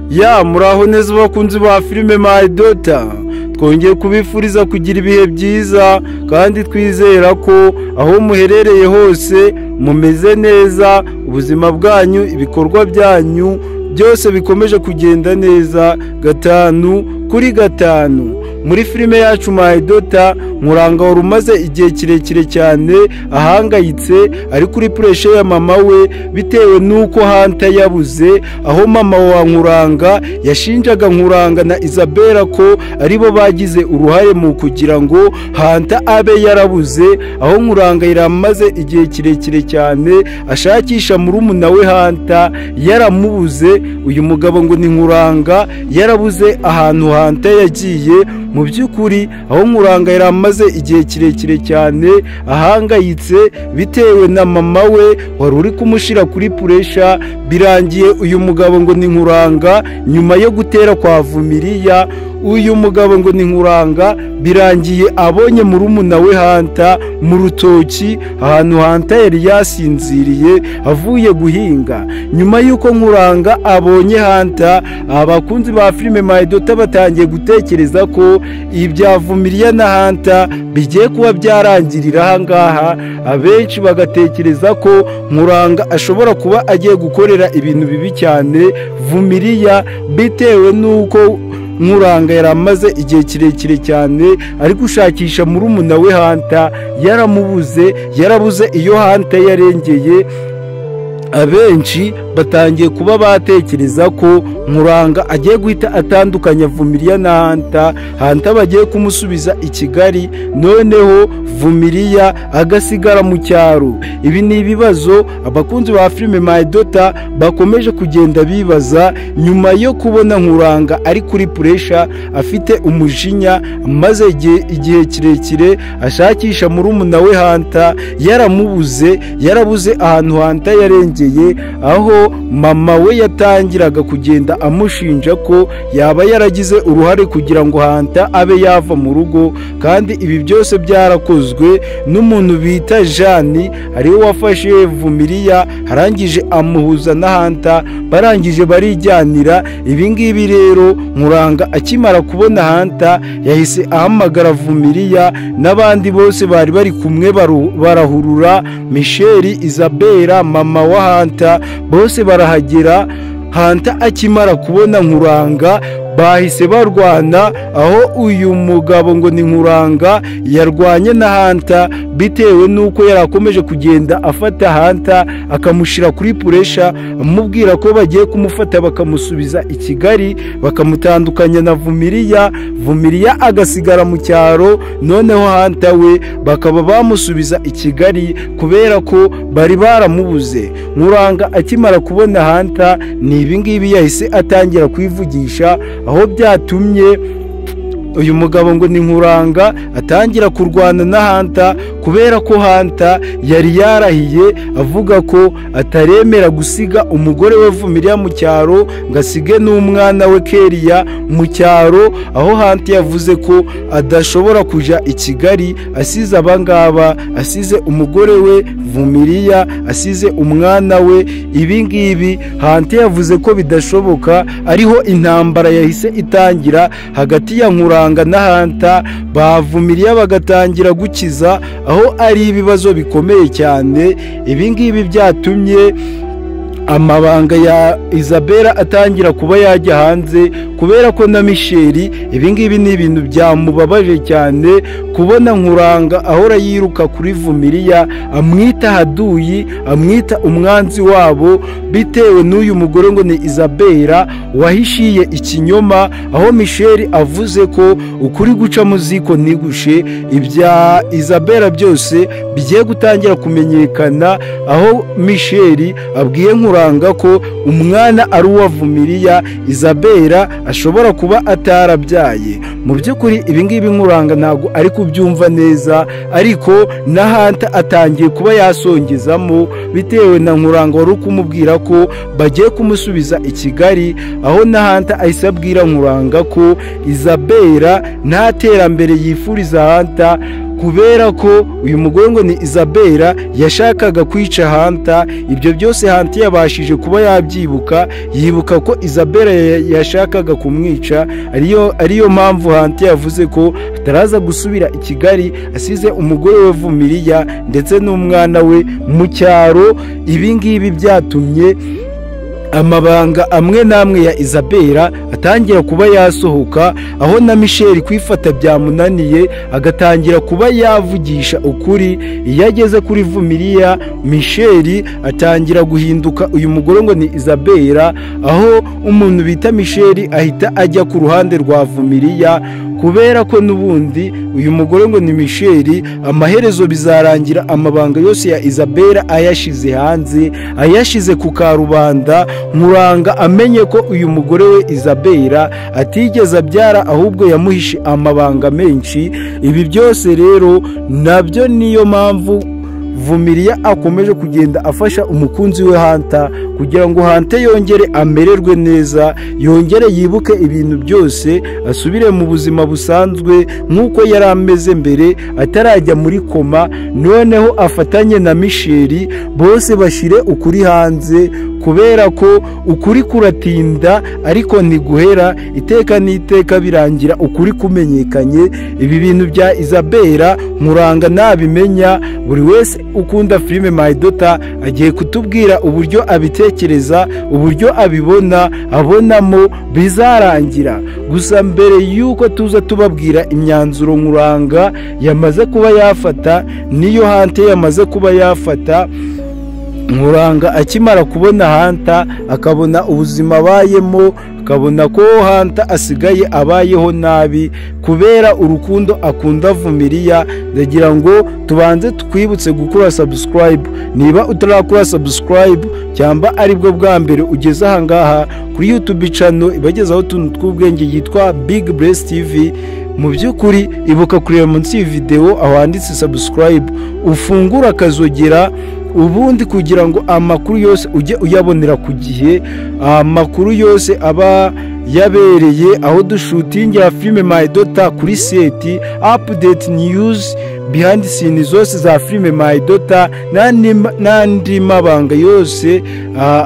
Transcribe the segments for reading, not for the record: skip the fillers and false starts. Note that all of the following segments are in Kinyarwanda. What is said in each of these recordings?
Ya muraho neza bakunzi ba filime My Daughter, twongeye kubifuriza kugira ibihe byiza kandi twizera ko aho muherereye hose mumeze neza, ubuzima bwanyu, ibikorwa byanyu byose bikomeje kugenda neza 5 kuri 5. Muri filime yacu My Daughter, Nkuranga wari umaze igihe kirekire cyane ahangayitse, ari kuri pressure ya mama we bitewe n'uko Hunter yabuze, aho mama wa Nkuranga yashinjaga Nkuranga na Isabella ko aribo bagize uruhare mu kugira ngo Hunter abe yarabuze, aho Nkuranga yari amaze igihe kirekire cyane ashakisha murumuna we Hunter yaramubuze. Uyu mugabo ngo ni Nkuranga yarabuze ahantu Hunter yagiye. Mu by'ukuri, aho Nkuranga yari amaze igihe kirekire cyane ahangayitse bitewe na mama we wari uri kumushyira kuri pressure, birangiye uyu mugabo ngo ni Nkuranga nyuma yo gutera kwa Vumiriya, uyu mugabo ngo ni Nkuranga birangiye abonye murumuna we Hunter mu rutoki, ahantu Hunter yari yasinziriye avuye guhinga. Nyuma y'uko Nkuranga abonye Hunter, abakunzi ba filime My Daughter batangiye gutekereza ko ibya Vumiriya na Hunter bigiye kuba byarangirira aha ngaha. Abenshi bagatekereza ko Nkuranga ashobora kuba agiye gukorera ibintu bibi cyane Vumiriya, bitewe n'uko Nkuranga yari amaze igihe kirekire cyane ari gushakisha murumuna we Hunter yaramubuze, yarabuze iyo Hunter yarengeye. Abenshi batangiye kuba batekereza ko Nkuranga agiye guhita atandukanya Vumiriya na Hunter, Hunter bagiye kumusubiza i Kigali, noneho Vumiriya agasigara mu cyaro. Ibi ni ibibazo abakunzi ba filime My Daughter bakomeje kugenda bibaza nyuma yo kubona Nkuranga ari kuri pressure, afite umujinya, maze igihe kirekire ashakisha murumuna we Hunter yaramubuze, yarabuze ahantu Hunter yarengeye, aho mama we yatangiraga kugenda amushinja ko yaba yaragize uruhare kugira ngo Hunter abe yava mu rugo, kandi ibi byose byarakozwe n'umuntu bita Jani, ariwe wafashe Vumiriya arangije amuhuza na Hunter, barangije barijyanira. Ibi ngibi rero, Nkuranga akimara kubona Hunter yahise ahamagara Vumiriya n'abandi bose bari bari kumwe barahurura, Michel, Isabella, mama wa Hunter, bose barahagera. Hunter akimara kubona Nkuranga bahise barwana, aho uyu mugabo ngo ni Nkuranga yarwanye na Hunter bitewe n'uko yari akomeje kugenda afata Hunter akamushyira kuri pressure, amubwira ko bagiye kumufata bakamusubiza i Kigali, bakamutandukanya na Vumiriya, Vumiriya agasigara mu cyaro, noneho Hunter we bakaba bamusubiza i Kigali kubera ko bari baramubuze. Nkuranga akimara kubona Hunter ni ibingibi yahise atangira kwivugisha, aho byatumye uyu mugabo ngo ni Nkuranga atangira kurwana na Hunter, kubera ko Hunter yari yarahiye avuga ko ataremera gusiga umugore we Vumiriya mu cyaro, ngo asige n'umwana we Keriya mu cyaro, aho Hunter yavuze ko adashobora kujya i Kigali asize abangaba, asize umugore we Vumiriya, asize umwana we. Ibi ngibi Hunter yavuze ko bidashoboka, ariho intambara yahise itangira hagati ya Nkuranga na Hunter, bavumiriya bagatangira gukiza, aho ari ibibazo bikomeye cyane. Ibi ngibi byatumye amabanga ya Isabella atangira kuba yajya hanze, kubera ko na Michel ibi ngibi ni ibintu byamubabaje cyane kubona Nkuranga ahora yiruka kuri Vumiriya, amwita haduyi, amwita umwanzi wabo, bitewe n'uyu mugore ngo ni Isabella wahishiye ikinyoma, aho Michel avuze ko ukuri guca mu ziko ntigushe, ibya Isabella byose bigiye gutangira kumenyekana, aho Michel abwiye Nkuranga ko umwana ari uwa Vumiriya, Isabella ashobora kuba atarabyaye. Mu by'ukuri ibi ngibi Nkuranga ntabwo ari kubyumva neza, ariko na Hunter atangiye kuba yasongezamo bitewe na Nkuranga wari kumubwira ko bagiye kumusubiza i Kigali, aho na Hunter ahise abwira Nkuranga ko Isabella nta terambere yifuriza Hunter. Kubera ko uyu mugore ngo ni Isabella yashakaga kwica Hunter. Ibyo byose Hunter yabashije kuba yabyibuka, yibuka ko Isabella yashakaga kumwica, ariyo mpamvu Hunter yavuze ko ataraza gusubira i Kigali asize umugore we Vumiriya ndetse n'umwana we mu cyaro. Ibi ngibi byatumye amabanga amwe n'amwe ya Isabella atangira kuba yasohoka, aho na Michel kwifata byamunaniye agatangira kuba yavugisha ukuri. Iyo ageze kuri Vumiriya, Michel atangira guhinduka uyu mugore ngo ni Isabella, aho umuntu bita Michel ahita ajya ku ruhande rwa Vumiriya, kubera ko n'ubundi uyu mugore ngo ni Michel amaherezo bizarangira amabanga yose ya Isabella ayashize hanze, ayashize ku karubanda. Nkuranga amenye ko uyu mugore we Isabella atigeze abyara, ahubwo yamuhishe amabanga menshi. Ibi byose rero nabyo niyo mpamvu Vumiriya akomeje kugenda afasha umukunzi we Hunter, kugira ngo Hunter yongere amererwe neza, yongere yibuke ibintu byose, asubire mu buzima busanzwe nk'uko yari ameze mbere atarajya muri koma. Noneho afatanye na Michel bose bashire ukuri hanze, kubera ko ukuri kuratinda ariko ntiguhera, iteka n'iteka birangira ukuri kumenyekanye. Ibi bintu bya Isabella Nkuranga nabimenya, buri wese ukunda filime My Daughter agiye kutubwira uburyo abitekereza, uburyo abibona, abonamo bizarangira. Gusa mbere yuko tuza tubabwira imyanzuro Nkuranga yamaze kuba yafata niyo Hunter yamaze kuba yafata, Nkuranga akimara kubona Hunter akabona ubuzima abayemo, akabona ko Hunter asigaye abayeho nabi kubera urukundo akunda Vumiriya, ndagira ngo tubanze twibutse gukora subscribe. Niba utarakora subscribe cyangwa aribwo bwa mbere ugeze aha ngaha kuri YouTube channel ibagezaho utuntu tw'ubwenge yitwa Big Bless TV, mu by'ukuri ibuka kureba munsi y'iyi video aho handitse subscribe, ufungura akazogera, ubundi kugira ngo amakuru yose ujye uyabonera ku gihe, amakuru yose aba yabereye aho dushutingira filime My Daughter kuri set, update news, behind scene zose za filime My Daughter n'andi mabanga yose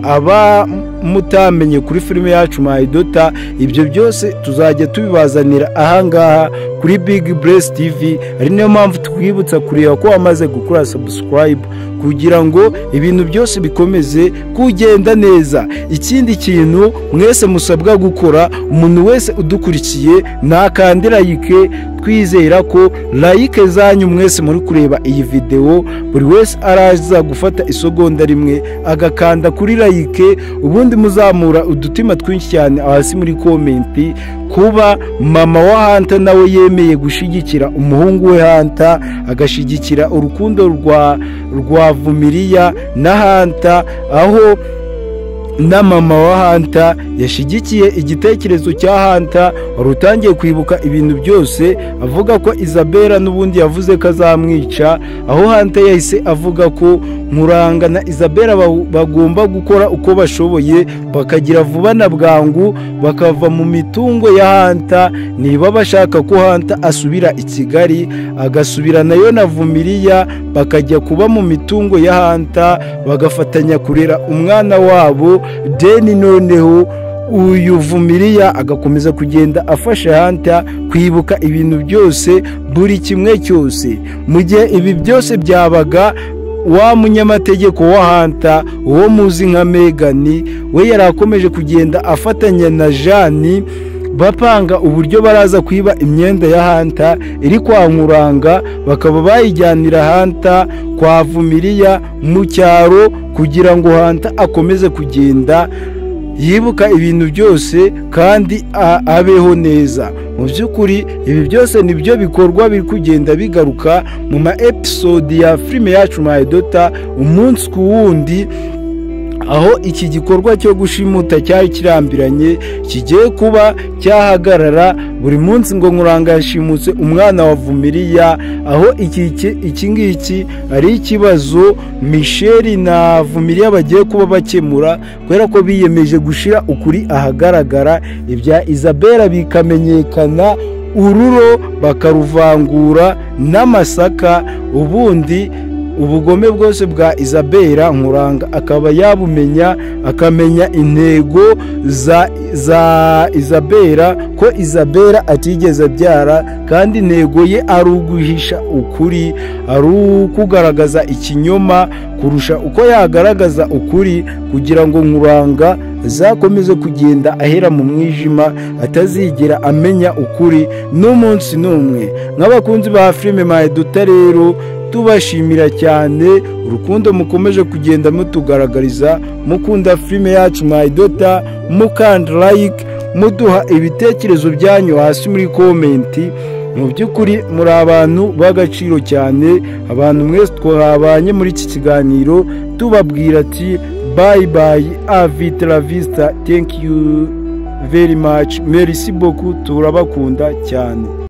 aba mutamenye kuri filime yacu My Daughter. Ibyo byose tuzajya tubibazanira ahangaha kuri Big Bless TV, ari niyo mpamvu twibutsa kureba ko wamaze gukora subscribe kugira ngo ibintu byose bikomeze kugenda neza. Ikindi kintu mwese musabwa gukora, umuntu wese udukurikiye nakande like, twizera ko like zanyu mwese muri kureba iyi video, buri wese araza gufata isogonda rimwe agakanda kuri like, ubundi muzamura udutima twinshi cyane hasi muri comment. Kuba mama wa Hunter nawe yemeye gushigikira umuhungu we Hunter, agashigikira urukundo rwa Vumiriya na Hunter, aho na mama wa Hunter yashigikiye igitekerezo cya Hunter wari utangiye kwibuka ibintu byose, avuga ko Isabella n'ubundi yavuze ko azamwica, aho Hunter yahise avuga ko Nkuranga na Isabella bagomba gukora uko bashoboye bakagira vuba na bwangu bakava mu mitungo ya Hunter, niba bashaka ko Hunter asubira i Kigali agasubira nayo na Vumiriya, bakajya kuba mu mitungo ya Hunter bagafatanya kurera umwana wabo. Deni noneho uyu Vumiriya agakomeza kugenda afasha Hunter kwibuka ibintu byose, buri kimwe cyose. Mu gihe ibi byose byabaga, wa munyamategeko wa Hunter uwo muzi nka Megan we yarakomeje kugenda afatanya na Jani bapanga uburyo baraza kwiba imyenda ya Hunter iri kwa Nkuranga, bakaba bayijyanira Hunter kwa Vumiriya mu cyaro kugira ngo Hunter akomeze kugenda yibuka ibintu byose kandi abeho neza. Mu by'ukuri ibi byose nibyo bikorwa biri kugenda bigaruka mu ma episode ya filime yacu My Daughter umunsi ku wundi, aho iki gikorwa cyo gushimuta cyari kirambiranye kigiye kuba cyahagarara. Buri munsi ngo Nkuranga yashimutse umwana wa Vumiriya, aho iki ngiki ari ikibazo Michel na Vumiriya bagiye kuba bakemura, kubera ko biyemeje gushira ukuri ahagaragara, ibya Isabella bikamenyekana. Ururo bakaruvangura n'amasaka, ubundi ubugome bwose bwa Isabella Nkuranga akaba yabumenya, akamenya intego za Isabella, ko Isabella atigeze abyara, kandi intego ye ari uguhisha ukuri, ari ukugaragaza ikinyoma kurusha uko yagaragaza ukuri, kugira ngo Nkuranga azakomeze kugenda ahera mu mwijima, atazigera amenya ukuri n'umunsi n'umwe. Nk'abakunzi ba filime My Daughter rero, tubashimira cyane urukundo mukomeje kugenda mutugaragariza, mukunda filime yacu My Daughter, mukanda like, muduha ibitekerezo byanyu hasi muri comment. Mu by'ukuri muri abantu b'agaciro cyane. Abantu mwese twabanye muri iki kiganiro, tubabwira ati: "Bye bye, hasta la vista, thank you very much, merci beaucoup, turabakunda cyane."